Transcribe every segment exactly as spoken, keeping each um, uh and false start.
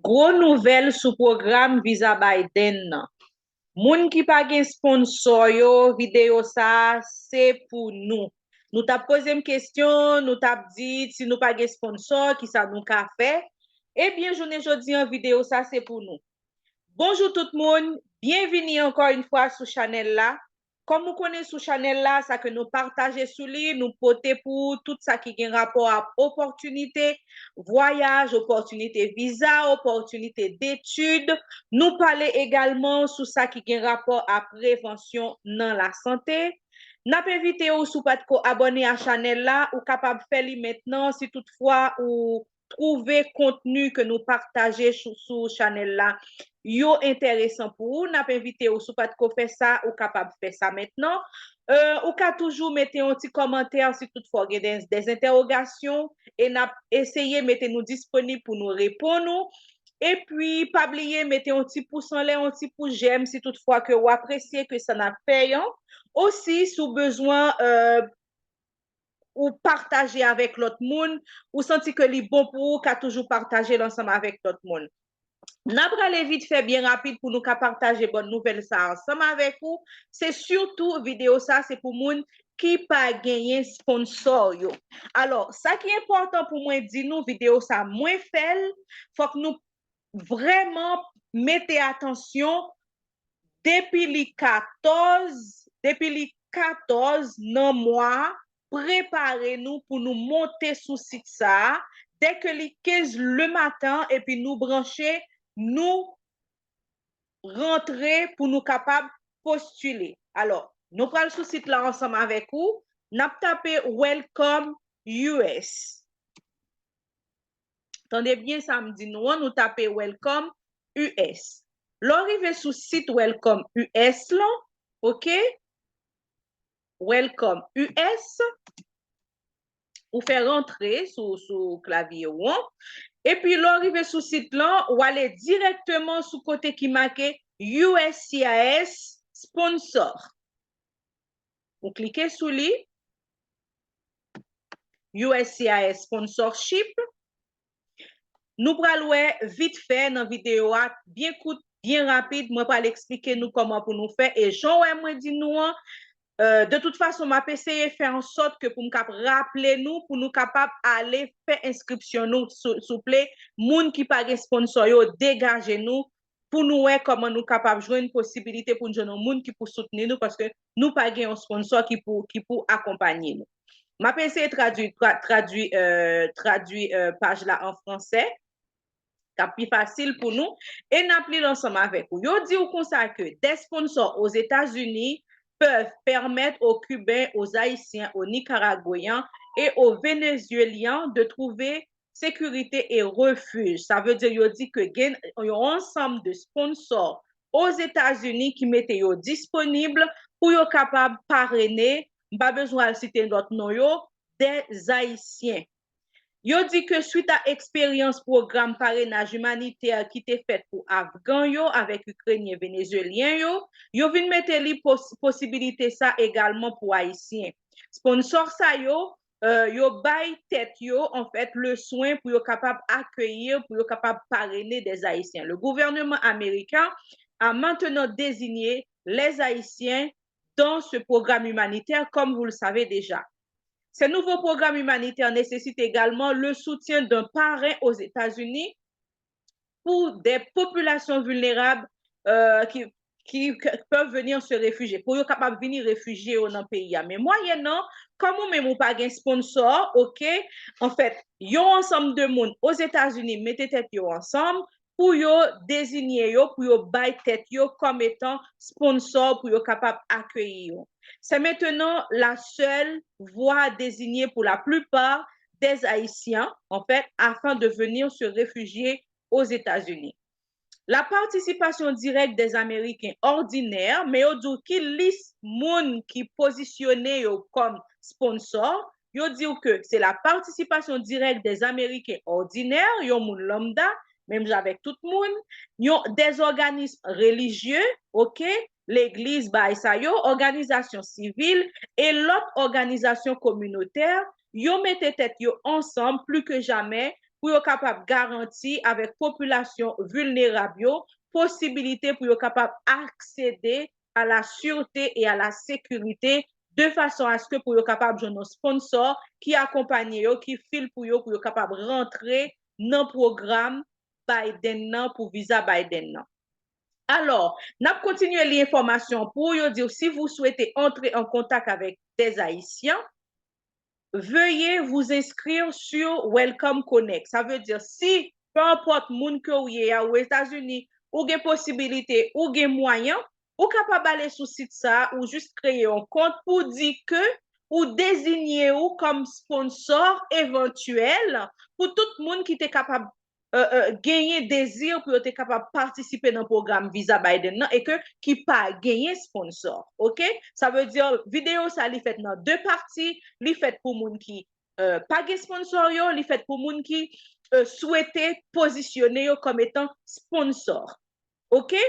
Gwo nouvèl sou pwogram viza Biden nan. Moun ki pa gen sponsò yo, videyo sa a se pou nou. Nou t ap poze m kesyon, nou t ap di si nou pa gen sponsò, kisa nou ka fè. Ebyen, jounen jodi an, videyo sa se pou nou. Bonjou tout moun, byenvini ankò yon fwa sou chanèl la. Kòm ou konnen sou chanèl la, sa ke nou pataje sou li, nou pote pou ou tout sa ki gen rapò ak opòtinite vwayaj, opòtinite viza, opòtinite detid. Nou pale egalman sou sa ki gen rapò ak prevansyon nan lasante. N ap envite ou, si w pa t ko abòne a chanèl la, ou kapab fè li mentnan si toutfwa ou twouve kontni ke nou pataje sou, sou chanèl la yo enteresan pou ou, n ap envite ou, si w pa t ko fè sa, ou kapab fè sa mentnan. Euh, ou ka toujou mete yon ti kòmantè si toutfwa w gen de, de entèwogasyon, e n ap eseye mete nou disponib pou nou reponn ou. Epi, pa bliye mete yon ti pous anlè, yon ti pous jèm si toutfwa ke w apresye ke sa n ap fè an. Osi, si w bezwen, euh, ou pataje avèk lòt moun, ou santi ke li bon pou ou, ka toujou pataje l ansanm avèk lòt moun. N ap prale vit fè byen rapid pou nou ka pataje bòn nouvèl sa a ansanm avèk ou. Se sitou videyo sa a, se pou moun ki pa genyen sponsò yo. Alò, sa ki enpòtan pou mwen di nou, videyo sa a, mwen fè l, fòk nou vrèman mete atansyon depi li katòz, depi li katòz nan mwa a, prepare nou pou nou monte sou sit sa a. Dèke li kenz le maten, epi nou branche, nou rantre pou nou kapab postile. Alò, nou pral sou sit la ansanm avèk ou. N ap tape Welcome U S. Tande byen sa m di nou an, nou tape Welcome U S. Lè w rive sou sit Welcome U S lan, oke? Welcome U S, ou fè rantre sou, sou klavye w an. Epi lè w rive sou sit lan, ou ale dirèkteman sou kote ki make U S C I S sponsor. Ou klike sou li. U S C I S sponsorship. Nou pral wè vit fè nan videyo a, byen kout, byen rapid, mwen pral eksplike nou kòman pou nou fè. E jan w wè mwen di nou an, euh, de tout fason, m ap eseye fè an sòt ke pou m kap raple nou, pou nou kapab ale fè enskripsyon nou, sou, souple. Moun ki pa gen sponsò yo, degaje nou, pou nou wè kòman nou kapab jwenn posibilite pou n jwenn yon moun ki pou soutni nou, paske nou pa gen yon sponsò ki pou, ki pou akonpanye nou. M ap eseye tradui, tra-, tradui, euh, tradui, euh, paj la an fransè, k ap pi fasil pou nou, e n ap li l ansanm avèk ou. Yo di w konsa ke des sponsors aux États-Unis peuvent permettre aux Cubains, aux Haïtiens, aux Nicaraguayens et aux Vénézuéliens de trouver sécurité et refuge. Sa vle di, yo di ke gen yon ansanm de sponsò Ozetazini ki mete yo disponib pou yo kapab parene, m pa bezwen al site lòt non yo, des Haïtiens. Yo di ke swit a eksperyans pwogram parenaj imanitè ki te fèt pou Afgan yo avèk Ikrenyen, Venezyelyen yo, yo vin mete li pos-, posibilite sa egalman pou Ayisyen. Sponsò sa yo, euh, yo bay tèt yo, an fèt, le swen pou yo kapab akeyi, pou yo kapab parene des Haïtiens. Le gouvernement américain a maintenant désigné les Haïtiens dans ce programme humanitaire, comme vous le savez déjà. Ce nouveau programme humanitaire nécessite également le soutien d'un parrain aux États-Unis pour des populations vulnérables, euh, qui, qui, qui peuvent venir se réfugier, pou yo kapab vini refijye yo nan peyi a. Men mwayènan, kòm ou menm ou pa gen sponsò, oke, an fèt, yon ansanm de moun Ozetazini mete tèt yo ansanm, pou yo dezinye yo, pou yo bay tèt yo kòm etan sponsò pou yo kapab akeyi yo. C'est maintenant la seule voie désignée pour la plupart des Haïtiens, en fait, afin de venir se réfugier aux États-Unis. La participation directe des Américains ordinaires, men yo di w ki lis moun ki pozisyone yo kòm sponsò, yo di w ke c'est la participation directe des Américains ordinaires, yon moun lambda, menm jan avèk tout moun, yon, des organismes religieux, oke, legliz, bagay sa yo, òganizasyon sivil e lòt òganizasyon kominotè, yo mete tèt yo ansanm pli ke jamè pou yo kapab garanti avèk popilasyon vilnerab yo posibilite pou yo kapab aksede à la sûreté et à la sécurité, de façon à ce que pou yo kapab jwenn yon sponsor ki akonpaye yo, ki fil pou yo, pou yo kapab rantre nan pwogram Biden nan, pou viza Biden nan. Alò, n ap kontinye li enfòmasyon pou yo di, si vous souhaitez entrer en contact avec des Haïtiens, veuillez vous inscrire sur Welcome Connect. Sa vle di, si, peu importe moun ke w ye a, ou Etazini, ou gen posibilite, ou gen mwayen, ou kapab ale sou sit sa, ou jis kreye yon kont pou di ke ou dezinye ou kòm sponsor evantyèl pou tout moun ki te kapab euh, euh, genyen dezi pou yo te kapab patisipe nan pwogram viza Biden nan e ke ki pa genyen sponsor. Oke? Sa vle di, videyo sa li fèt nan de pati, li fèt pou moun ki euh, pa gen sponsor yo, li fèt pou moun ki euh, swete pozisyone yo kòm etan sponsor. Oke?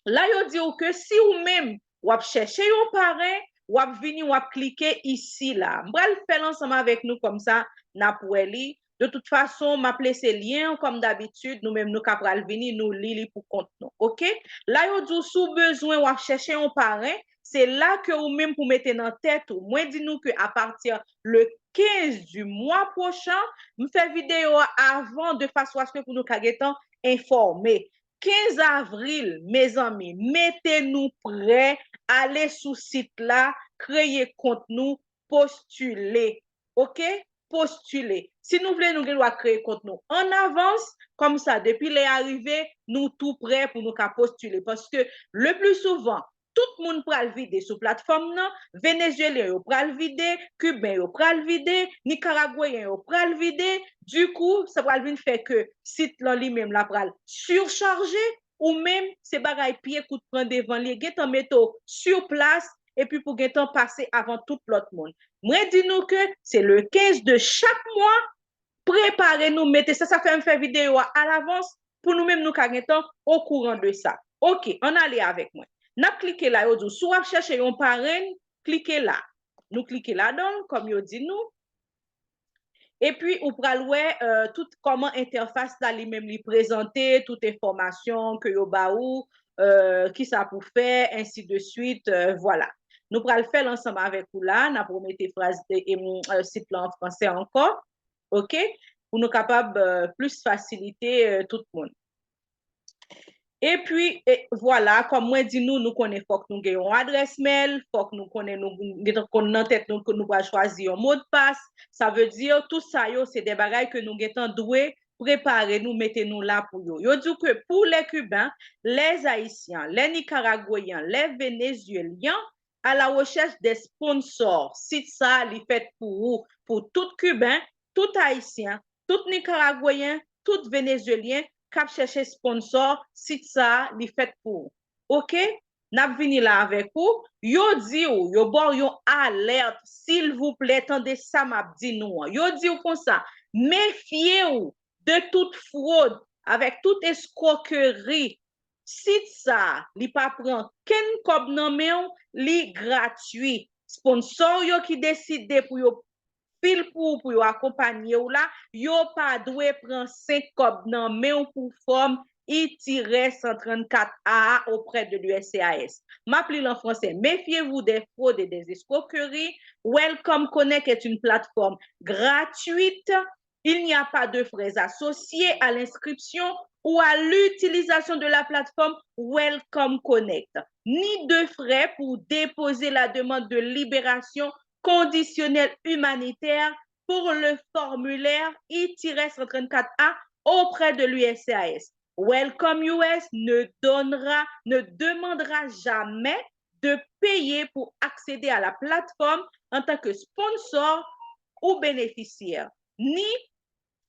La yo di w ke si ou menm w ap chèche yon paren, w ap vini, w ap klike isi la. M pral fè l ansanm avèk nou kòm sa n ap wè li. De tout fason, m ap lese lyen an kòm dabitid, nou menm nou ka pral vini, nou li li pou kont nou. Oke? La yo di w si w bezwen w ap chèche yon paren, se la ke ou menm pou mete nan tèt ou. Mwen di nou ke apati le quinze du mois prochain, m fè videyo a avan de fason aske pou nou ka gentan enfòme. Kenz avril, mezanmi, mete nou prè, ale sou sit la, kreye kont nou, postile. Oke? Postile. Si nou vle, nou gen dwa kreye kont nou an avans, kòm sa, depi lè a rive, nou tou prè pou nou ka postile. Paske, le pli souvan, tout moun pral vide sou platfòm nan, Venezyelyen yo pral vide, Kiben yo pral vide, Nikaragweyen yo pral vide, dikou, sa pral vin fè ke sit lan li menm la pral sichaje, ou menm, se bagay pye kout pran devan li, gentan mete w sou plas, epi pou gentan pase avan tout lòt moun. Mwen di nou ke se le quinze de chak mwa, prepare nou, mete sa, sa fè m fè videyo a alavans, pou nou menm nou ka gentan okouran de sa. Oke, ann ale avèk mwen. N ap klike la, yo di w, si w ap chèche yon parenn, klike la. Nou klike ladan l, kòm yo di nou. Epi, ou pral wè euh, tout kòman entèfas la li menm li prezante, tout enfòmasyon ke yo ba ou, euh, kisa pou fè, ensi de swit, euh, vwala. Nou pral fè l ansanm avèk ou la, n ap remete fraz, e, e, euh, sit la an fransè ankò, oke? Pou nou kapab euh, plis fasilite euh, tout moun. Epi, e, vwala, kòm mwen di nou, nou konnen fòk nou gen yon adrès mèl, fòk nou konnen nou gentan konn nan tèt nou ke nou pral chwazi yon modpas. Sa vle di, tout sa yo, se de bagay ke nou gentan dwe prepare nou, mete nou la pou yo. Yo di w ke pour les Cubains, les Haïtiens, les Nicaragweyens, les Vénézuéliens, à la recherche des sponsors. Sit sa a, li fèt pou ou, pou tout Kiben, tout Ayisyen, tout Nikaragweyen, tout Venezyelyen k ap chèche sponsò, sit sa a, li fèt pou ou. Oke? N ap vini la avèk ou. Yo di w, yo ba w yon alèt, silvouplè, tande sa m ap di nou an. Yo di w konsa, mefye w de tout fwod, avèk tout eskwokeri. Sit sa a, li pa pran kenn kòb nan men w, li gratui. Sponsò w yo ki deside pou yo fil pou ou, pou yo akonpanye w la, yo pa dwe pran senk kòb nan men w pou fòm I tirè san trannkat A a auprès de l'U S C I S. M ap li l an fransè. Méfiez-vous des fraudes et des escroqueries. Welcome Connect est une plateforme gratuite. Il n'y a pas de frais associés à l'inscription ou à l'utilisation de la plateforme Welcome Connect, ni de frais pour déposer la demande de libération conditionnelle humanitaire pour le formulaire I tirè san trannkat A auprès de l'U S C I S. Welcome U S ne donnera, ne demandera jamais de payer pour accéder à la plateforme en tant que sponsor ou bénéficiaire, ni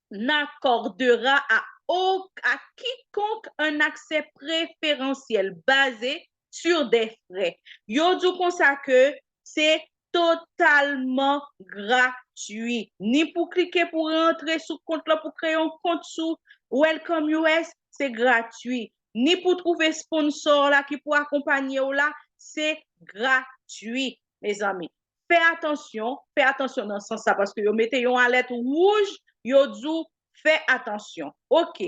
n'accordera à, au- à quiconque un accès préférentiel basé sur des frais. Yo di w konsa ke se totalman gratui. Ni pou klike pou rantre sou kont la, pou kreye yon kont sou Welcome U S, se gratui. Ni pou twouve sponsò la ki pou akonpanye w la, se gratui, mezanmi. Fè atansyon, fè atansyon nan sans sa, paske yo mete yon alèt wouj, yo di w Fè atansyon. Ok.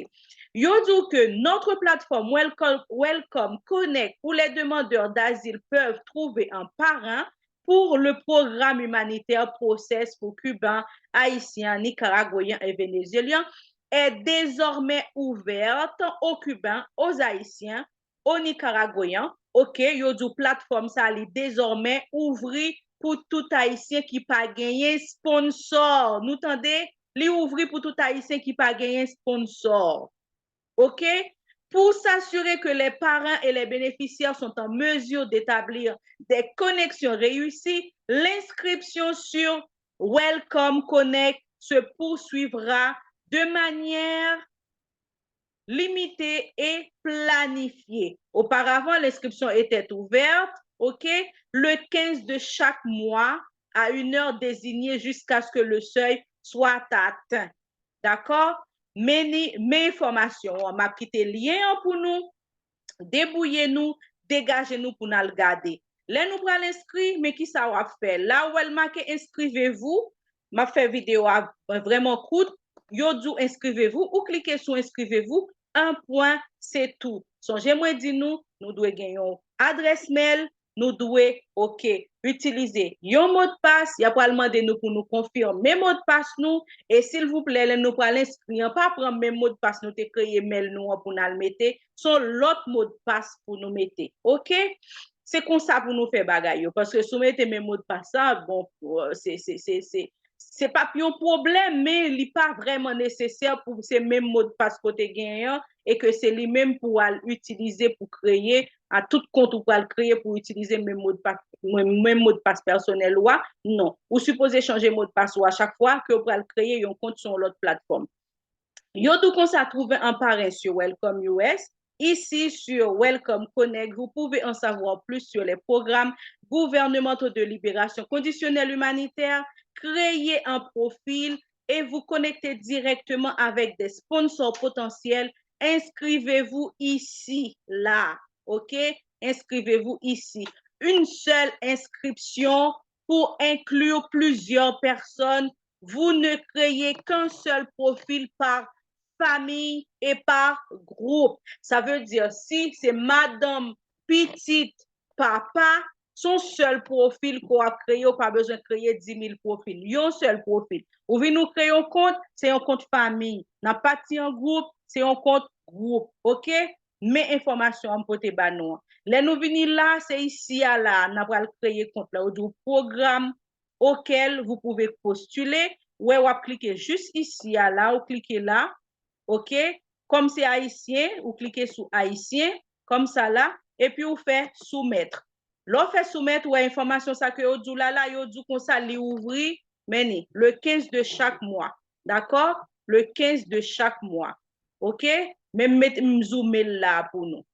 Yo di w ke notre plateforme Welcome, Welcome Connect, où les demandeurs d'asile peuvent trouver un parent pour le programme humanitaire Process pour Cubains, Haïtiens, Nicaraguayens et Vénézuéliens, est désormais ouverte aux Cubains, aux Haïtiens, aux Nicaraguayens. Ok, yo di w platfòm sa li dezòmè ouvri pou tout Ayisyen ki pa genyen sponsò. Nou tande? Li ouvri pou tout Ayisyen ki pa genyen sponsò. Ok? Pour s'assurer que les parents et les bénéficiaires sont en mesure d'établir des connexions réussies, l'inscription sur Welcome Connect se poursuivra de manière limitée et planifiée. Auparavant, l'inscription était ouverte, ok, le quinze de chaque mois à une heure désignée jusqu'à ce que le seuil soit atteint. Dakò? Men ni, men enfòmasyon an, m ap kite lyen an pou nou. Debouye nou, degaje nou pou n al gade. Lè nou pral enskri, men kisa w ap fè? La ou wè l make inscrivez-vous, m ap fè videyo a vrèman kout. Yo di w inscrivez-vous, ou klike sou inscrivez-vous, un point, c'est tout. Sonje mwen di nou, nou dwe gen yon adrès mèl, nou dwe, ok, itilize yon modpas, y ap pral mande nou pou nou konfime modpas nou, e silvouplè, lè nou pral enskri an, pa pran menm modpas nou te kreye mèl nou an pou n al mete, se yon lòt modpas pou nou mete, ok? Se konsa pou nou fè bagay yo, paske si w mete menm modpas la, bon, se, se, se, se, se p ap yon pwoblèm, men li pa vrèman nesesè pou se menm modpas ke w te genyen an, e ke se li menm pou w al itilize pou kreye, a tout kont ou pral kreye pou itilize menm modpas, menm, menm modpas pèsonèl ou a. Non. Ou sipoze chanje modpas ou a chak fwa ke w pral kreye yon kont sou yon lòt platfòm. Yo di w konsa, trouver un parent sur Welcome U S. Ici, sur Welcome Connect, vous pouvez en savoir plus sur les programmes gouvernementaux de libération conditionnelle humanitaire, créer un profil et vous connecter directement avec des sponsors potentiels. Inscrivez-vous ici, là. Ok? Inscrivez-vous ici. Une seule inscription pour inclure plusieurs personnes. Vous ne créez qu'un seul profil par famille et par groupe. Sa vle di, si se madanm, pitit, papa, se yon sèl pwofil ke w ap kreye, ou pa bezwen kreye dis mil pwofil. Yon sèl pwofil. Ou vin ou kreye yon kont, se yon kont fanmi. N ap pati an gwoup, se yon kont gwoup. Ok? Men enfòmasyon an m pote ba nou an. Lè nou vini la, se isi a la, n ap pral kreye kont la. Yo di w pwogram auquel vous pouvez postuler. Ou wè, w ap klike jis isi a la, ou klike la, ok? Kòm se ayisyen, ou klike sou ayisyen, kòm sa la, epi ou fè soumettre. Lè w fè soumettre, ou wè enfòmasyon sa ke yo di w la, la, yo di w konsa, li ouvri, men ni, le quinze de chaque mois, dakò? Le quinze de chaque mois, ok? Men m met, m zoome l la pou nou.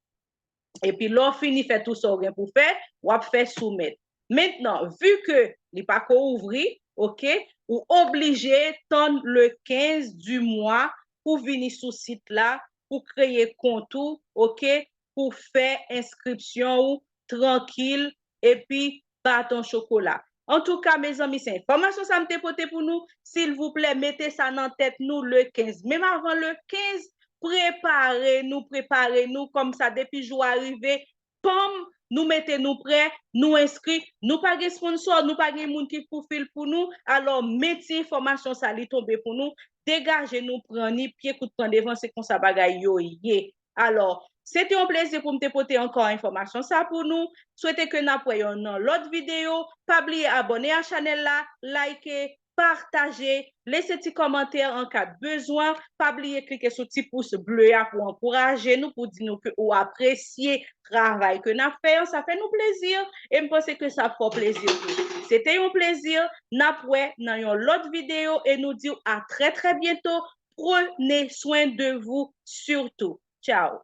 Epi lè w fini fè tout sa w gen pou fè, w ap fè soumettre. Mentnan, vi ke li pa ko ouvri, ok, ou oblije tann le quinze du mois pou vini sou sit la, pou kreye kont ou, ok, pou fè enskripsyon ou trankil, epi baton chokola. Antouka, mezanmi, se enfòmasyon sa m te pote pou nou. Silvouplè, mete sa nan tèt nou le quinze. Menm avan le quinze, prepare nou, prepare nou. Kòm sa, depi jou a rive, panm, nou mete nou prè, nou enskri. Nou pa gen sponsò, nou pa gen moun ki fufil pou nou. Alò, men ti enfòmasyon sa, li tonbe pou nou. Degaje nou, pran ni pye kout pran devan, se konsa bagay yo ye. Alò, se te yon plezi pou m te pote ankò enfòmasyon sa pou nou. Swete ke n ap wè yo nan lòt videyo. Pa bliye abòne a chanèl la, like, pataje, lese ti kòmantè an ka de bezwen. Pa bliye klike sou ti pous ble a pou ankouraje nou, pou di nou ke ou apresye travay ke n ap fè an. Sa fè nou plezi e m panse ke sa ap fè w plezi tou. Se te yon plezi. N ap wè nan yon lòt videyo e nou di w a trè, trè byento. Prenez soin de vous surtout. Ciao.